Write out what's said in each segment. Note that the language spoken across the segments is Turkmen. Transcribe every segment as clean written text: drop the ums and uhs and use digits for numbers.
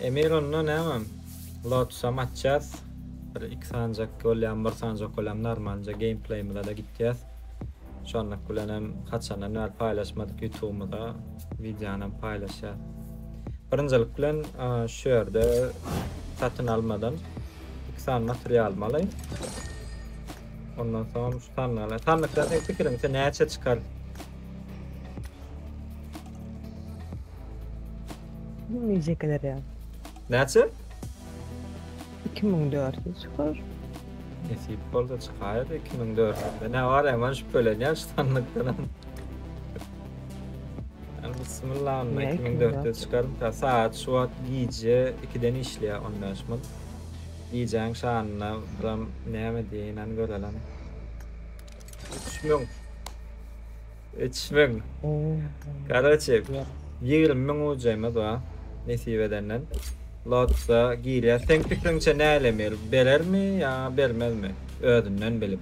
Emir onda näme? Lotusam açýas. Bir iki sanjak bolýam, bir sanjak bolýam normalja gameplaýymyza-da gitýäs. Şonluk bilen hem haçandan bäri paýlaşmadyk YouTube'ymyza wideony hem paýlaşýas. Birinjilik bilen şu ýerde satyn almadan iki sany materialymy alaýyn. Ondan soň şu sandygy alaýyn. Sandykdan seň pikiriňçe näçe çykar? Nice geler ya. Näçe? 2400 çykar. Nesip bolsa çykaýar 2400. Ne var hemen şüphelenýän şu sandykdan. Yani bismillah onda 2400 çykarym. Ta saat şu wagt gije 2-den işleýär 15 minut. Gijäň şanyna biram näme diýeýin hany görelen. 3000. 3000. Karaçe, 20 müň ujaýymyz bar. Nesip edenden. Lotsa girýär. Seň pikriňçe näle Emir? Berermi ýa bermezmi? Özünden bilip.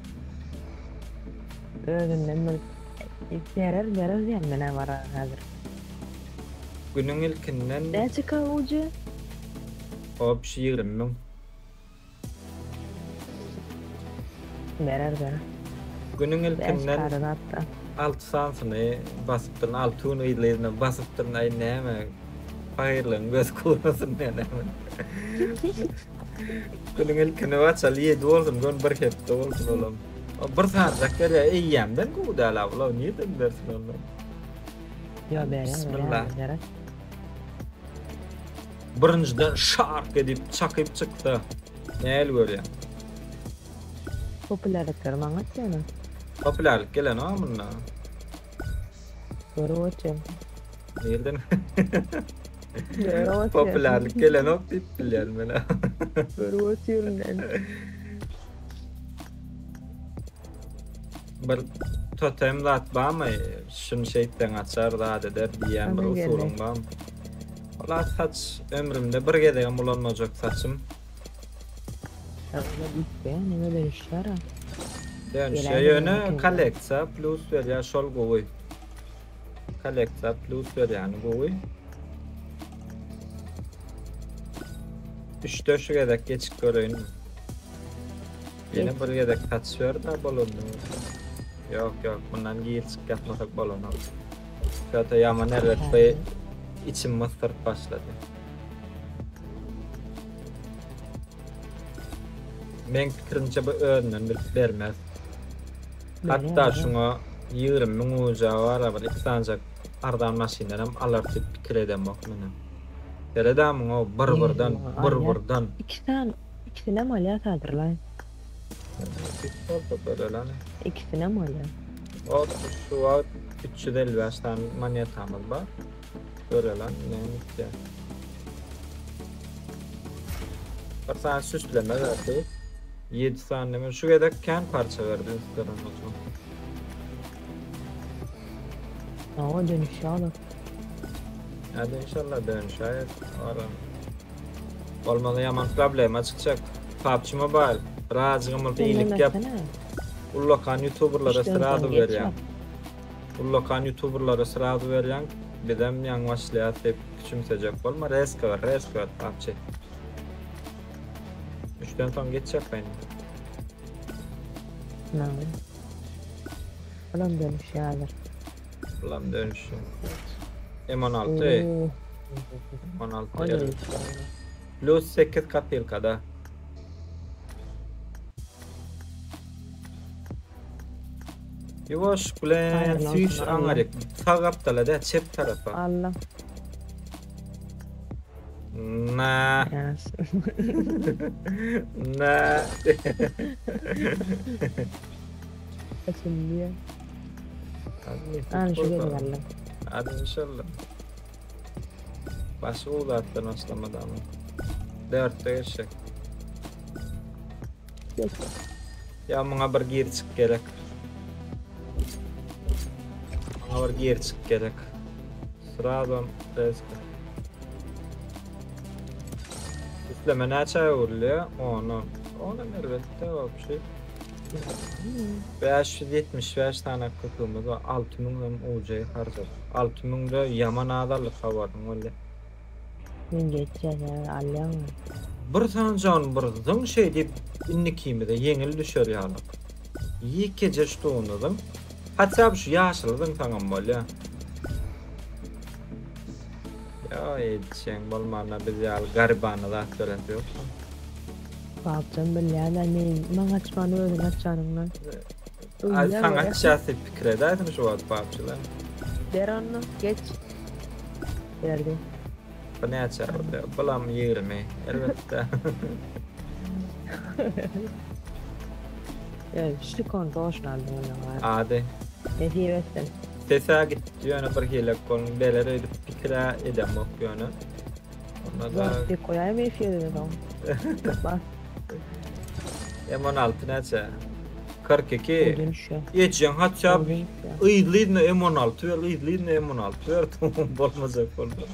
Özünden bilip. Berer, berer diýen men bara häzir. Günüň ilkinden Näçe ka ujy? Obşi 20 müň. Berer berer. Günüň ilkinden 6 sanysyny basypdyryn, 6 gün yzly-yzyna basypdyryn, aý näme, pahyrlygyň gözi kurmasyn näme. Günüň ilkini baçaly 7 bolsun, gün bir hepde bolsun olam. O bir sanjak berýär, eýýämden gowy däl-a bular, nirden bersin ondan. Ýo berer, Bismillah. berer. Birinjiden şark edip çakyp çyksa näl görýäň? Populärlikleri maňa atýana. Populärlik gelenok munda. Görüp otyryn. Nirden? Görüp otyryn. Populärlik gelenok diýip bilýän men. Görüp otyryn men. Bir totem zat barmy? Şuny şeýtseň açar zat eder diýýän bir usulyň barmy? Ola saç ömrümde bir gezegem ulanmajak saçym. Ola bitdi, neme dönüşýär? Dönüşýär ýöne kolleksiýa plus berýär şol gowy. Kolleksiýa plus berýäni gowy. Üçde şu gezek geçip göreýin. Ýene bir gezek saç ber-de bolanda. Ýok, ýok, mundan gir çyk ýapmasak bolanok. Köte ýaman erbet bir içim mysdyryp başlady. Meň pikirimçe bu özünden bilip bermez. Hatda şuňa 20 müň uja bar bir iki sanjak arzan maşyndan hem alar diýip pikir edemok menem. Seredä muňa bir birden, bir birden. Iki sany, ikisinem alýar häzirlaý. Ikisinem alýar. Ot şu wagt 355 sany monetamyz bar. Görelim näme etýär. Bir sany süsleme berdi. 7 sany neme. Şu gezek kän parça berdi üstlerine bolsa. Awa dönüşe alır. Hadi inşallah dönüşe. Aram. Bolmasa ýaman problema çykjak. PUBG Mobile birazjygam bolsa iýilik ýap. Ullakan ýutuberlere srazu berýäň. Ullakan ýutuberlere srazu berýäň. Bizem ýaňy başlaýas diýip küçümsejek bolma. Reska ber, reska ber PUBG. Üçden soň geçjek men. Name? Bulam dönüşýärdir. Bulam dönüşýär. M16. M16. Plus 8 kopilkada. Ýuwaş bilen süýş aňaryk. Sag gapdala dä, çep tarapa. Allah. Na. Na. Açılmıyor. Ana şu gezek aldım. Hadi inşallah. Başga uzatdan başlamady ama. Dörtde geçjek. Ya muňa bir gir çyk gerek. Muňa bir gir çyk gerek. Srazam reska. Üfleme näçe öwrülýär? Onu. Onam elbetde wapşe. 575 sany köpügimiz bar. 6000 hem UJ harjadyk. 6000 de ýaman az aldyk habaryň bolýa. Men geçýän alýaň. Bir sanjany bir zyň şeý diýip indikimize ýeňil düşer ýaly. Ýekeje ştugyny zyň. Hatda şu ýaşyly zyňsaňam bolýa. Ýa etjeň bolmanda biz ýaly garibana zat beresi ýok. Babjan bilýän-ä men maňa açman özüň açanyňdan. Ay saňa açýas diýip pikir edäýdim şu wagt babçylar. Ber onda geç. Berdi. Bu näçe bolýar? Bulam 20. Elbetde. Ýa şu konta goşun aldyň onda. Ady. Nesip etsin. Sese gitdi ýöne bir hile golun berer öýdüp pikir edemok ýöne. Onda da Bas diýip goýaýmy efirde soň. Bas. M16 näçe? 42. Odun düşýär. Ejeň hatça Odun düşýär. yzly-yzyna M16 ber, yzly-yzyna M16 ber. Bolmajak boldy.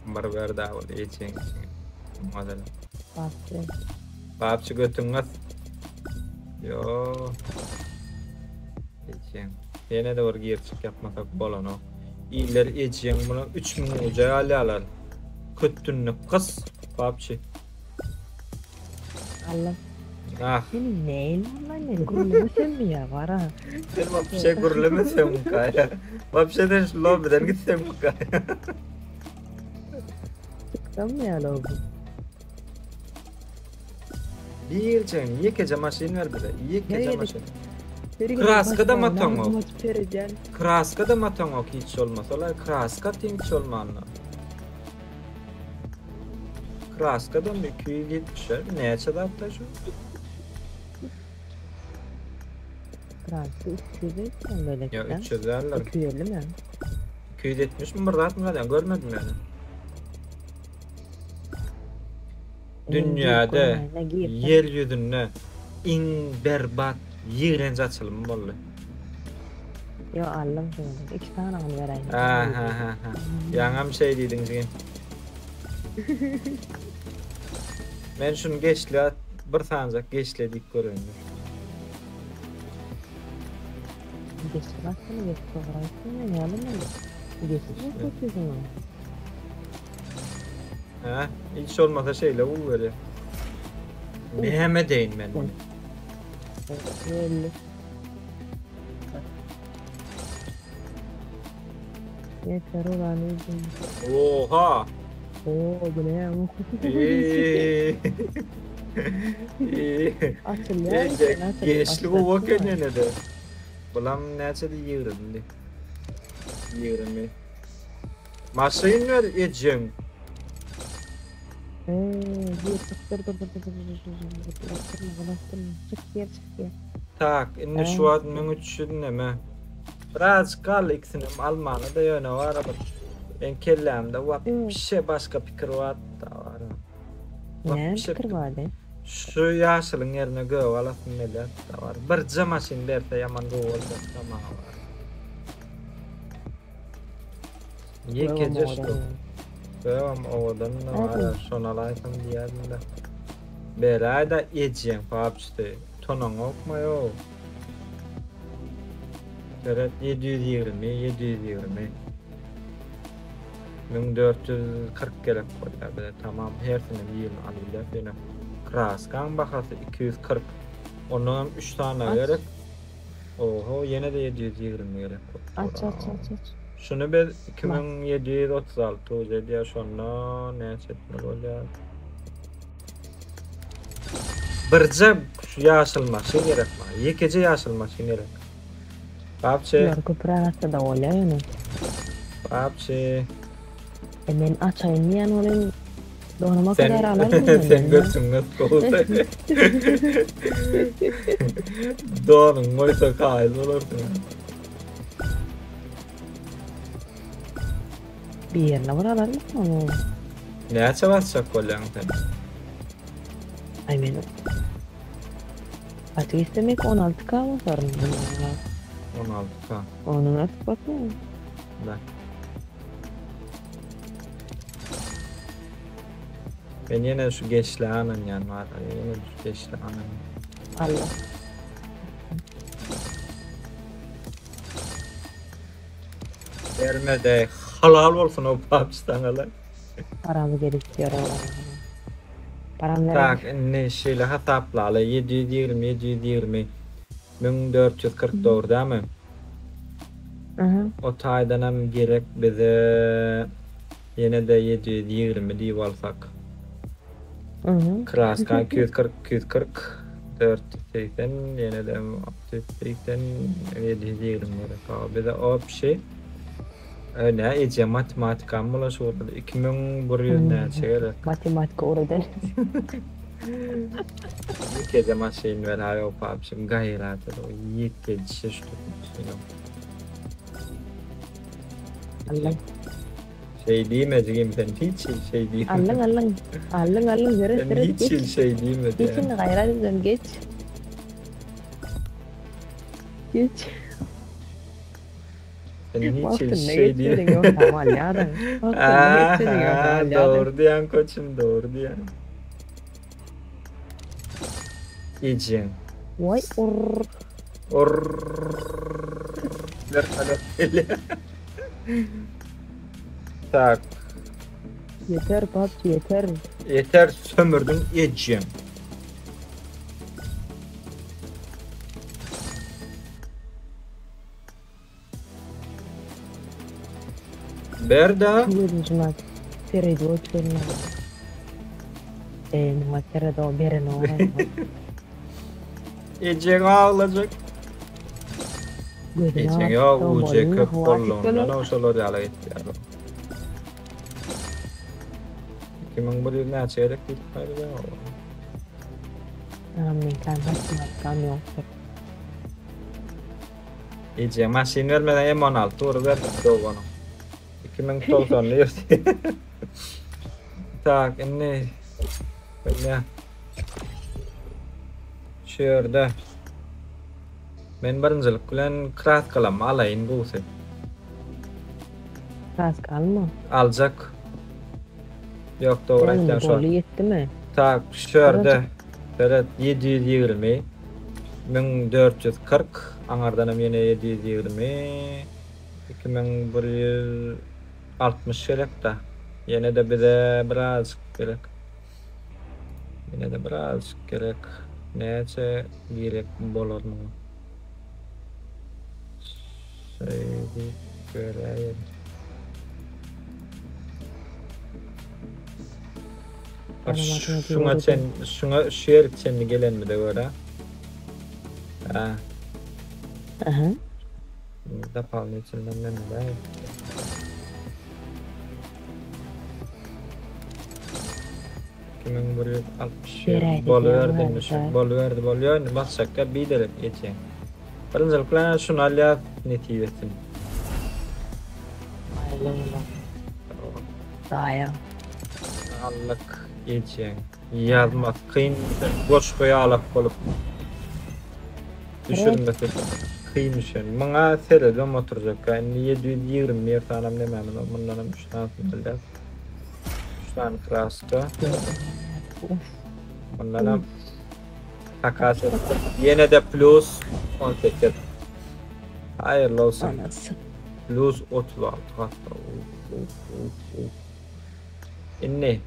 Bir ber daha bol ejeň. Madalım. Babçy. Babçy götüň gys. Yo. Ejeň. Ýene-de bir girçik ýapmasak bolanok. Iller ejeň muny 3000 uja alýarlar. Köttünlik gys. Babçy. Allah. Ah. Seni neýin lan men gürlemesem ya bara. Sen wapşe gürlemeseň mukaya. Wapşe sen şu lobbyden gitseň mukaya. Çyksam ya lobi. Birjeň ýekeje maşyn ber bize. Ýekeje Nereye maşyn. Beri Kraska da gidip mataň ok. başga seredýän. Kraska da mataňok hiç bolmasa. La kraska atayım hiç olmanda. Kraska da mı 270 näçe zatda şu? Kraska 300 etsen böyle. Ya 300 derler. 250 mi? 270 mi bir zat mı zaten görmedim yani. Dünýäde ýer ýüzünde iň berbat ýigrenç açylymy boldy. Yo aldım şunu. İki tane onu vereyim. Ha ha ha ha. Ýaňam şey diýdiň jigim. Men şunu geçle bir sanjak geçle diýip göreýin. Geçti baksana geçti sorarsın ya ne alım ben. Geçti mi satıyorsun onu? Ha, hiç olmasa şeýle uw berýär. Näme deýin men bunu? 50. Yeter ulan üzüm. Oha! Oo bu ne ya? Eee. Eee. Açıl ya. Ece, açıl, Geçli açıl, bu açıl. eken ýene de. Bulam näçe 20. 20. Maşyn ver ejeň. Ee, dur, dur, dur, dur, dur, dur, dur, dur, dur, dur, bastırma, bastırma. Çık yer, çık yer. Tak, indi şu wagt 1300 neme. Biraz gal ikisini almany da ýöne bar bir. Men kellämde wapşe başga pikir bar da bar. Ne Wapşe fikir vardı? Şu ýaşylyň ýerine göw alasym gelýär da bar. Birje maşyn berse ýaman gowy boljak da maňa bar. Ýekeje şu. Göwem owadan da bar, Evet. şony alaýsam diýerdim de. Beräý-de ejeň papçysy. Tonaň okma ýok. Seret 720, 720. 1440 gerek bolýar bize. Tamam, hersini birini alyp ýene. Kraskaň bahasy 240. Ondan 3 tane Aç. gerek. Oho, ýene de 720 gerek bolýar. Aç aç aç aç. Şunu biz 2736 uz edýär, şonda näçe etmeli bolýar? Birje şu ýaşyl maşyn gerek maňa. Ýekeje ýaşyl maşyn gerek. Babçy, Bunlar köpräk atsa da bolýar ýöne. babçy. E men açayım diýen olayım. Donuma Sen kadar alayım sen götüň gowsy. Donuň goýsa kaýyl bolarsyň. Bir yerine vur alarım ama. Näçe basjak bolýaň sen? Ay men. Açık istemek 16K basarım. 16K. Onun artık basmıyorum. Da. Ben ýene şu geçli ananýan var. Ýene şu geçli ananýan. Allah. Bermedi. Halal bolsun o PUBG saňa la. Param gerek diýer olar. Param gerek. Tak, indi şeýle hasaplaly. 720, 720. 1440 dogry dämi? Aha. O taýdanam gerek bize ýene-de 720 diýip alsak. Mhm. Kraska 240, 240, 480, ýene-de 680, 720 gerek. Hawa, bize obşi E, ne eje matematikam bulaşyp oturdy. 2100 näçe gerek? Matematika öwreden. Ýekeje maşyn ber ha ýok papşym gaýrat et o ýekeje şu maşyn. Allyň. Şeý diýme jigim sen hiç hil şeý diýme. Allyň allyň. Allyň allyň seret Sen seret hiç geç. hil şeý diýme Geç diýen. indi gaýrat edem geç. Geç. Sen hiç hil Wagtynda şeý geçmediň diýme. ýogsam alýadyň. Wagtynda geçmediň ýogsam Aha, alýadyň. dogry diýen koçum dogry diýen. Ejeň. Waý urr. Urr. Vertolyot gelýär. Tak. Yeter PUBG yeter. Yeter sömürdün ejeň. Ber-de. Şu gözüm seredip oturma. Eee muňa seret o beren o. Ejeň aglajak. Gözüne Ejeň ýok, baksam UC köp bolýar, bollugyndan o şolar ýaly gitýär. 2100 näçe gerek diýip gaýry Men kan matematikam ýokdur. Eje maşyn bermeden M16 uruber doganyň. 2091. Tak, indi Böyle. Şu ýerde men birinjilik bilen kraskalamy alaýyn gowusy. Kraska alma. Aljak. Ýok, dogry Indi aýtýan şo. boldy ýetdimi? Tak, şu ýerde seret 720 1440 aňardan hem ýene 720 2160 gerek da. Ýene de bize birazcık gerek. Ýene de birazcık gerek. Näçe gerek bolar muňa? Şeýdip göräýelim. Bak Bana matematiği şuňa öğreten. çen, şuňa şu ýere çenli gelenmide görä. Ha, Aha. doполнительно neme 2161 Beräýdik boluberdi ýa indi şu bärde. boluberdi bolýar indi basjakka bir derek geçýän. Birinjilik bilen şunu alýar nesip etsin. Aýlygyna. Daýa. Allyk geçýän. Ýazmak kyn goşgy ýalak bolup düşürmesi kyn düşen. Muňa seredem oturjak. Indi 721 sanam näme mundan hem 3 tane alýar. 3 tane kraska. Uf. Bundan hem takas etdim. Ýene de plus 18. Hayırlı olsun. Anasy. Plus 36 hatta. Uf, uf, uf, uf. Indi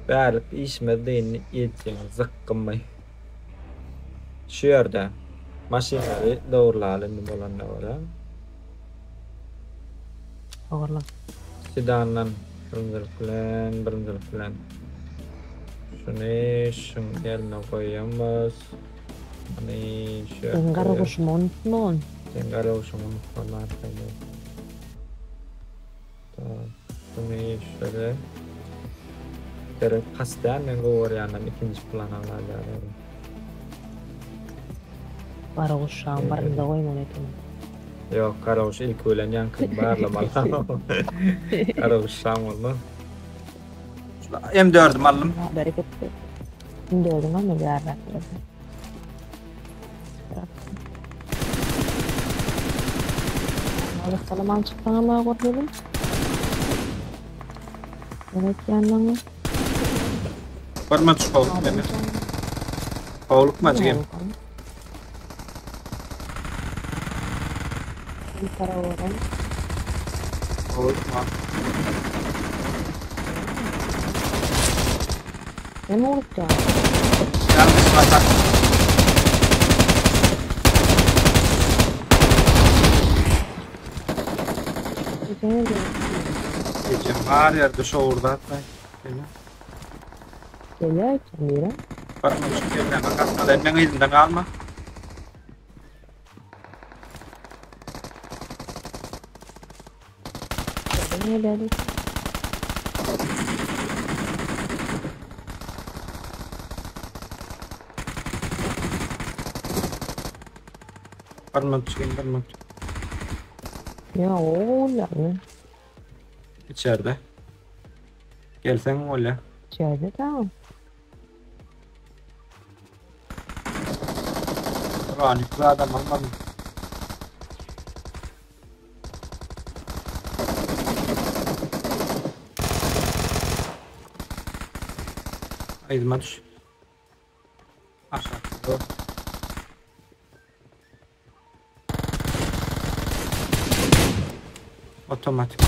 Bärlik işmez indi ýetýän zykkymy. Şu ýerde maşynlary dogurlaly indi bolanda görä. Ogurla. Sedandan birinjilik bilen, birinjilik bilen. Şuny şuň ýerine goýýamyz. Muny şu ýere Sen goýýas. garaguşumy unutma. Sen garaguşuňy unutma markaýda. Tamam. Şuny şöyle. Gerek pastýan men gowarýanam ikinji plana galýar. Garaguşam barynda goýmaly eken. Ýok, garaguş ilki bilen ýaňky barlamaly. Garaguş şam bolmaz. M4'üm aldym. Bereket. Şimdi öldüm ama bir yerden. Salaman çıksan ama korkuyorum. Evet yandan. Barma tuş meni. Howlukma jigim. Bir tarafa oran. Olma. Ne olup ya? Yanlış atak. Ne diyor? Gece var yerde şoğurda atlayın. Gel. Geliyor ki biri. Bakma şu yerine bak atma. Elinden elinden alma. Ne geldi? Parmak çıkayım parmak. Ya oğlum ne? İçeride. Gelsen öyle. İçeride tamam. Ranik bir adam almadım. Aydıma düş. Aşağı. Doğru. Otomatik.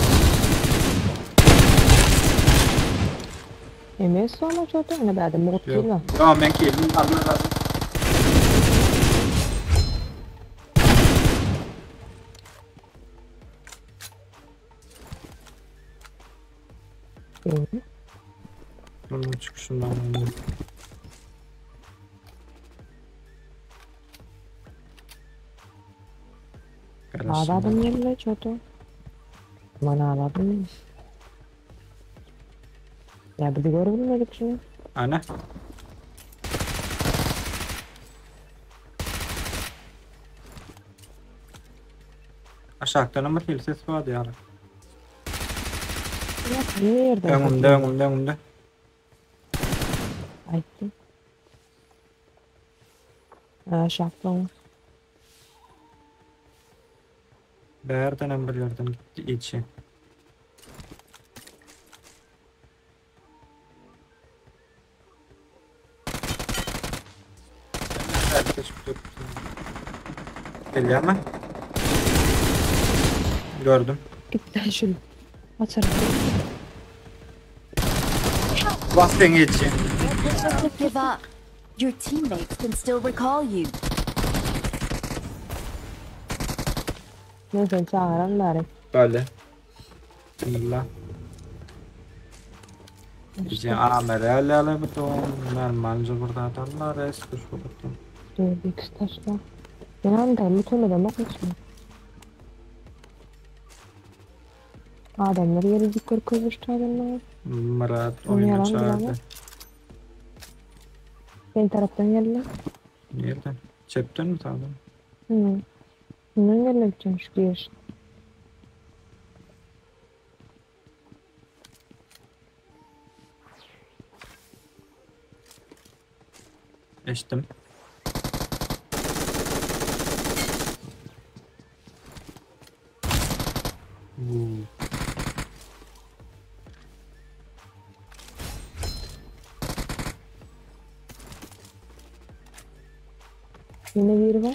Emes sonra çok ne berdi? Mut Yok. değil mi? Yok ben ki elim alma lazım. Değil mi? Bunun çıkışından alayım. Ağladım yerine çok. Bana ağladım. Ya bizi görebilmedik şimdi. Ana. Aşağıdan ama değil ses vardı ya. Ne yerden? Önümde önümde önümde. Aytdım. Ha şaplon. Berden bir yerden gitti içi. Geliyor ama. Gördüm. Gitti şunu. Açarım. Bas sen içi. Don't give up. Your teammates can still recall you. Neyse çağıran bari. Böyle. Bismillah. Bizi amerel alıp normalce burada adamlar eski şu Dur bir taşla. Ben de lütfen bak içme. Adamlar gelecek görkezmişti adamlar. Murat Onu oyuna yalan çağırdı. bilemem. Senin taraftan geldiler. Nereden? Çepten mi sağdan? Hı. Bundan gelmek için şu giriş. Eştim. Vuu. Yine biri var.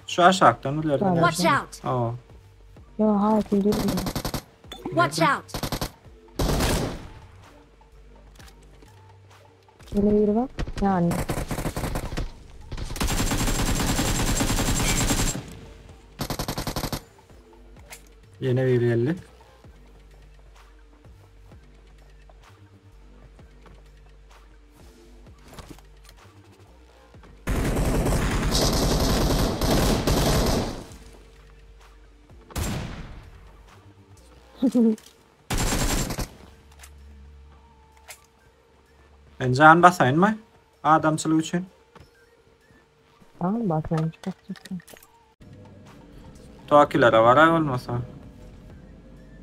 Şu aşağıdan ileriden. Tamam. Watch out! Aa. Ya hayır değil mi? Watch out! Yine biri var. Yani. Yine bir 50. Ben can basayım mı? Adamçılık için. Tamam bak ben çıkartacağım. Tokilere var ay olmasa.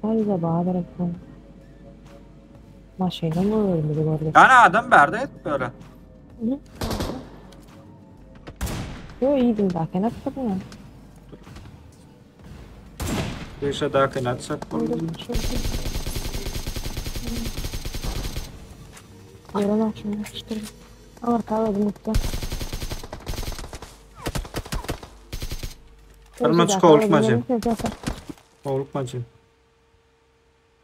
Sadece bağırarak Maşayla mı öldü gördük? Yani adam verdi et böyle. Hı? Yo iyiydim zaten atmadım ya. Dışa daha atsak Öldüm. Yalan açım işte. Ama kalmadım mutlu. Parmak korkmacım. Howlukmajy.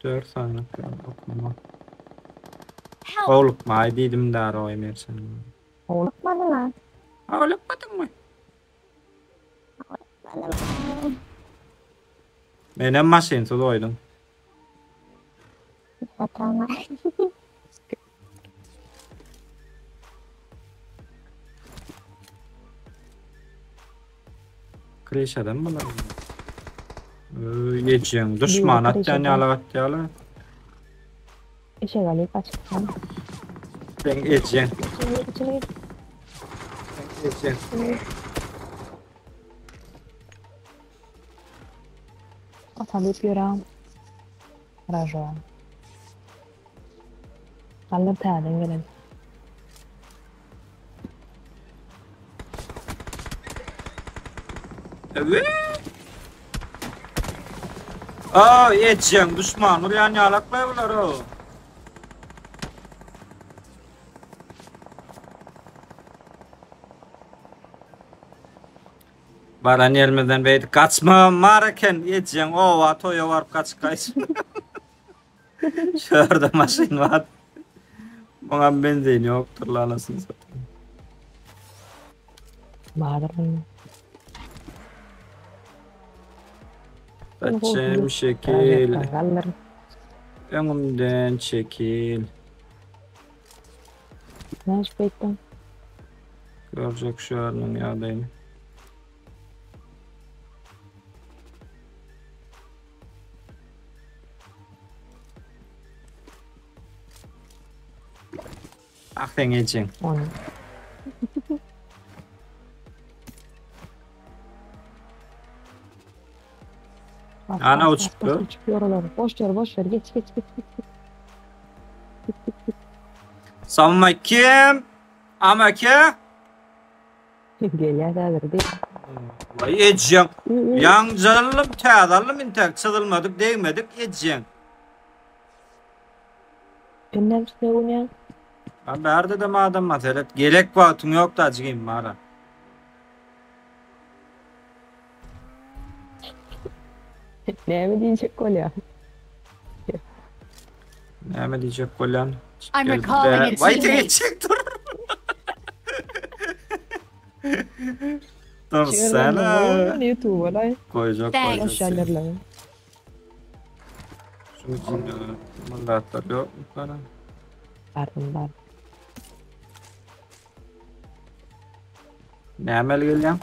4 sany okuma. Help! Howlukmaý diýdim dara oý men sen. Howlukmadym ha. Howlukmadyňmy? Howlukmadym. Menem maşynsyz goýdum. Hatam. Krişadan bular. Geçýän düşman atýan ýaly atýarlar. Eşek alyp açypsam. Sen ejeň. İçine gir, içine gir. Sen ejeň. içine gir. At alyp ýöräm. Rajo. Galdyr täzeden gelen. Evet. Aa, ejeň düşman urýan ýalaklaý bular o. Baran ýerimizden beýdip gaçmagam bar eken, ejeň oba toýa baryp gaçyp gaýtsyn. Şu ýerde maşyn bar. Muňa benzin ýokdur lanasyny satayım. Bardyr bunda. Saçım şekil, Galdyr. öňümden çekil. Ne iş beýtdiň? Görjek şu ýeriniň ýagdaýyny. Ah sen ejeň. Onu. Bas, Ana bas, bas, uçup bas, dur. Uçup ýoralar. Boş ver, boş ver. Geç, geç, geç, geç. geç. Git, git, git. Salma kim? Ama ki? Gelýär häzir diý. Vay ejeň. Ýaňjallym, täzallym intäk çyzylmadyk, degmedik ejeň. Sen näme üstüne oýnaýaň? Ben bärde de adam var. Seret gerek wagtyň ýok da jigim bara. Näme diýjek bolýar? Näme diýjek bolýan? I'm recalling a Vay teammate. geçjek dur. Dur sana. YouTube'a lay. Koyacak Thanks. koyacak. Boş yerlerle. Şunun içinde mandatlar yok mu bana? Bardım bar. Näme gelýän?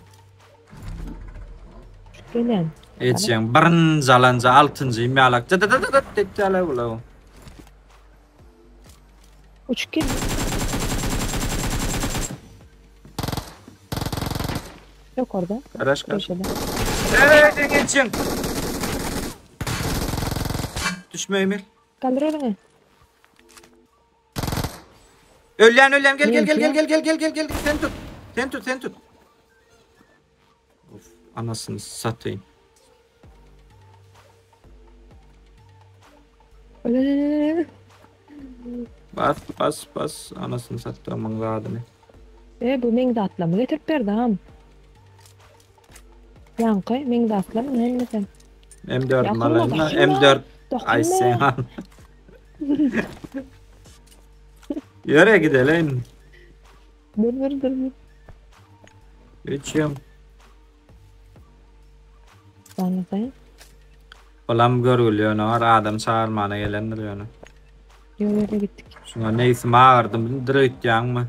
Gelen. Ejeň birinji alanja altynjy ýalak. Dıdıdıdıdıt etýärler bular. Uçup gel. Yok orada. Garaş garaş. Köşede. Ey geçin. Düşme Emir. Kaldır elini. Ölýän ölýän gel gel gel Neymiş gel gel gel gel gel gel sen tut. Sen tut sen tut. Of anasını satayım. Öl öl öl, öl. Bas bas bas anasını sattığımın zadyny. E bu meň zatlamy getirip berdi ham. Ýaňky meň zatlamy näme sen? M4 Ýakynma, malayna dokunma. M4 ay Dokunma. sen. Yere gidelim. Dur dur dur. dur. Geçiyorum. Anlatayım. Olam görgüli ýöne var adam çağırmana gelendir ýöne. Yol yere gittik. Şuna neyse ağırdım direkt mı?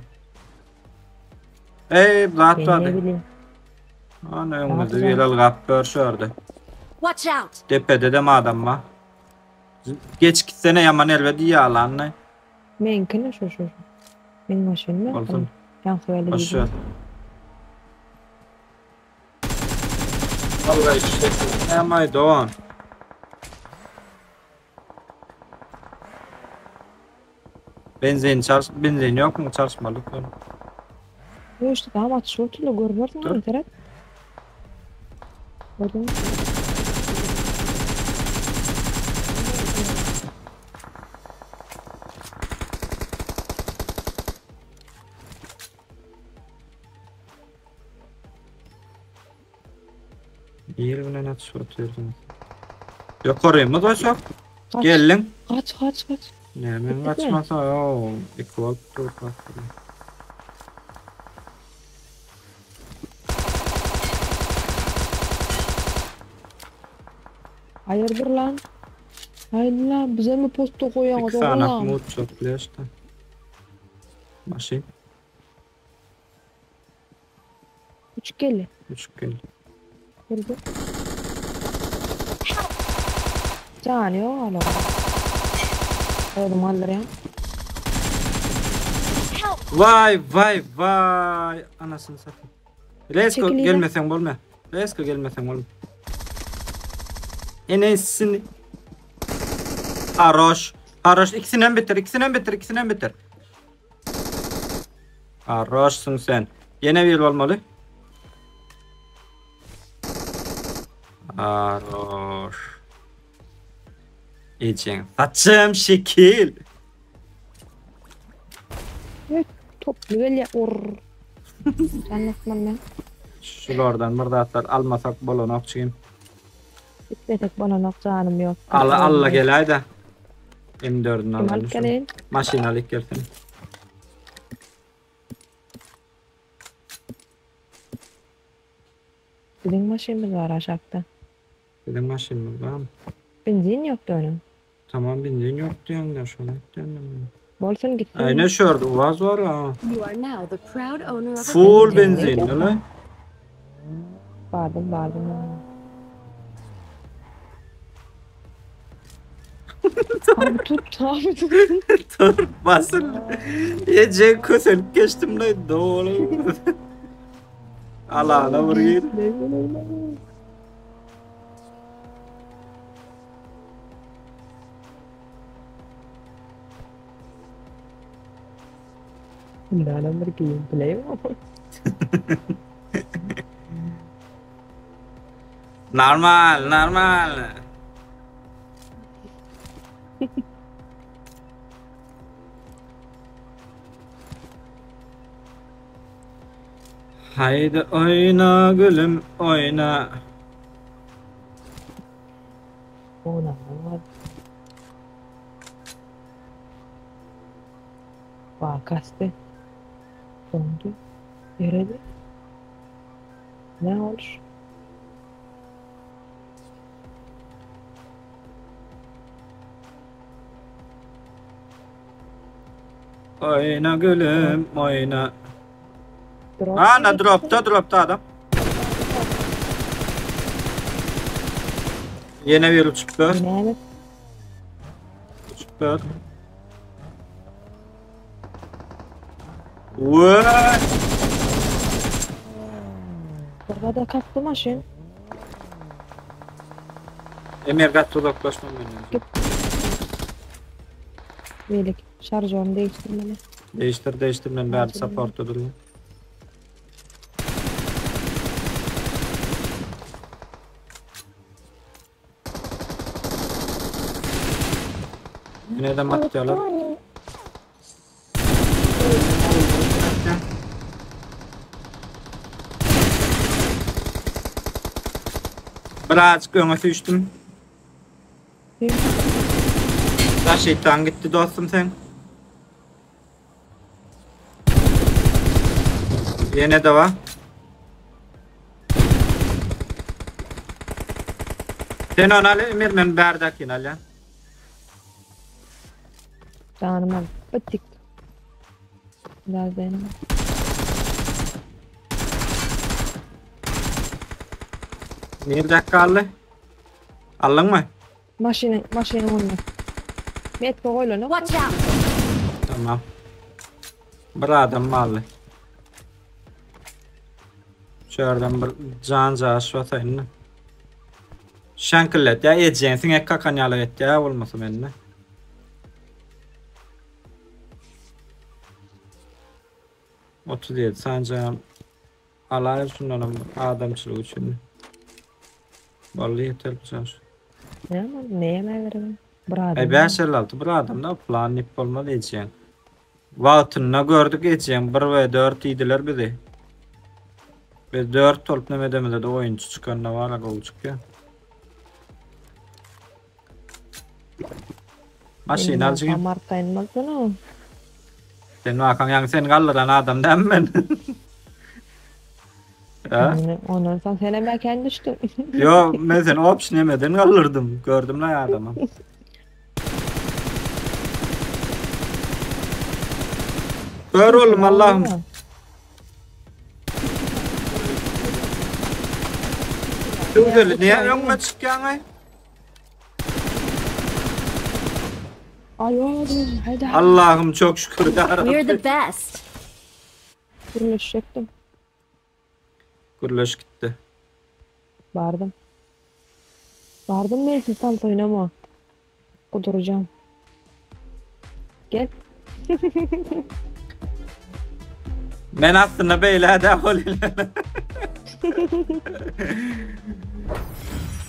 Ey zat Ben ne vardı. bileyim. Ana öňümüzde Yapacağım. bir el gap görüşüyordu. Watch out! Tepede de mi adam var? Geç gitsene yaman elbet iyi alanla. Meňkini şu şu şu. Meň maşynym. Olsun. Ýaňky öyle Boş ver. gideyim. Vallahi işte. Ne doğan. Benzin çalış, benzin yok mu çalışmalık mı? Yo işte tamam atış oturdu görmüyorsun Dur. onu Ferhat. Gördün mü? Ýer bilen atyş oturdum. Ýokarymyz oçak. Gaç. Geldiň. Gaç gaç gaç. Näme Gitdikmi? gaçmasa o iki bolup dur. Hayırdır lan? Hayır lan bize mi posta İki koyuyorsunuz saniye oğlum? mut çok leşti. Maşyn. Üç geldi. Üç gel. Geldi. Can yok hala. Oğlum aldırayım. Vay vay vay. Anasını satayım. Lesko Çekil gelmesen bolma. Lesko gelmesen bolma. Enesini. Haroş. Haroş ikisinden bitir, ikisinden bitir, ikisinden bitir. Haroşsun sen. Yine bir olmalı. Haroş. Ecen. Saçım şekil. Evet, toplu gel Or. Sen nasıl ben? Şulardan bir zatlar almasak bolanok çigim. Gitmesek bana canım yok. Alla alla geläý-de. M4'ünü Kim alalım alıp şunu. geleyim? Maşyn alyp gelsin. Bizim maşynymyz var aşakta. Bizim maşynymyz var mı? Benzin yoktu onun. Tamam benzin yok diyorsun da şunu diyorsun da. Bolsun gitsin. Ay ne şurada uvaz var ha. You are now the proud owner of a Full Benzin benzin yok. lan. Bardım bardım. Abi tut abi tut. Dur basın. Ece köselip geçtim lan doğru. Alana vurayım. Bundan bir gameplay mi? Normal normal. Haydi oyna gülüm oyna. Ona var. Bak kastı. Dondu. Yürüdü. Ne olur? Oyna gülüm oyna. Drop. Ana dropta dropta adam. Yine bir uçup ber. Ne? Uçup ber. Vay! Burada da kastı maşın. Emir gat uzaklaşmam benim. Velik. Şarjörünü değiştirmeli. Değiştir değiştir ben bir support'ta durayım. Yine de mat diyorlar. Birazcık öňe süýşdüm. Da şeytan gitti dostum sen. Yine de var. Sen onu al Emir ben berdakini al ya. Canım al. Bittik. Biraz dayanamam. Bir dakika aldı. Aldın mı? Maşını, maşını onu. Metko koyla ne? Watch out! Tamam. Bir adam mı aldı? Şuradan bir can caş basayım. Şankıllet ya edeceğin sinek kakan yalı et ya olmasa benimle. 37 sancağım alayım şundan adamçılık için. Vallahi yeter bu can. Ne ama ne yemeğe verelim? Bir adam. Ay 556 bir adam da plan nip bolmaly edeceğin. Wagtynda gördük edeceğin 1 ve 4 iýdiler bizi. Biz 4 bolup neme demede de oyuncu çykanda var gol çykýar. Maşyn al jigim. Arkaýyn bolsana. Sen wakaň ýaňy seni galdyran adam dämi men? Ha? Ondan soň sen hem erken düşdün. Yo, men seni opş nemeden galdyrdym. Gördüm la adamı. Gör oğlum Allah'ım. Tüwdeli, niye öňüme çykýaň aý? Ay oğlum hadi. Allah'ım çok şükür ya We're the Rabbi. best. Gürleşecektim. Gürleş gitti. Bardım. Bardım ben siz tam oynama. Kuduracağım. Gel. Men aslında beyle de ol.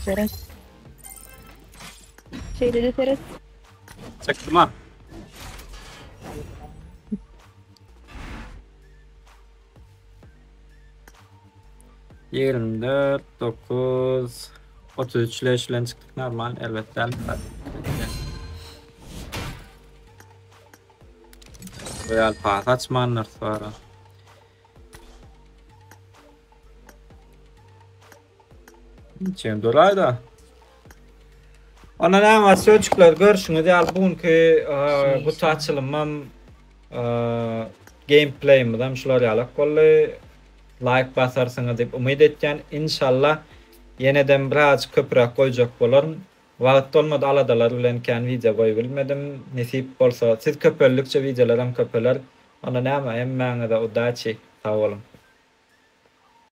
Seret. Şeyde de seret. Çektim ha. 24, 9, 33 leş bilen çykdyk normal elbetde. Real pas açmanlar sonra. Içim durayda. Ona näme söýçükler görşüňiz ýaly bu günki guty açylymam gameplay'imizem şular ýalak boldy. Like basarsyňyz diýip umyt etýän. Inşallah ýenedem birazjyk köpräk goýjak bolaryn. Wagt bolmady aladalar bilen kän wideo goýup bilmedim. Nesip bolsa siz köpeldikçe wideolaram köpeler. Onda näme hemmäňize udaçi. Sag boluň.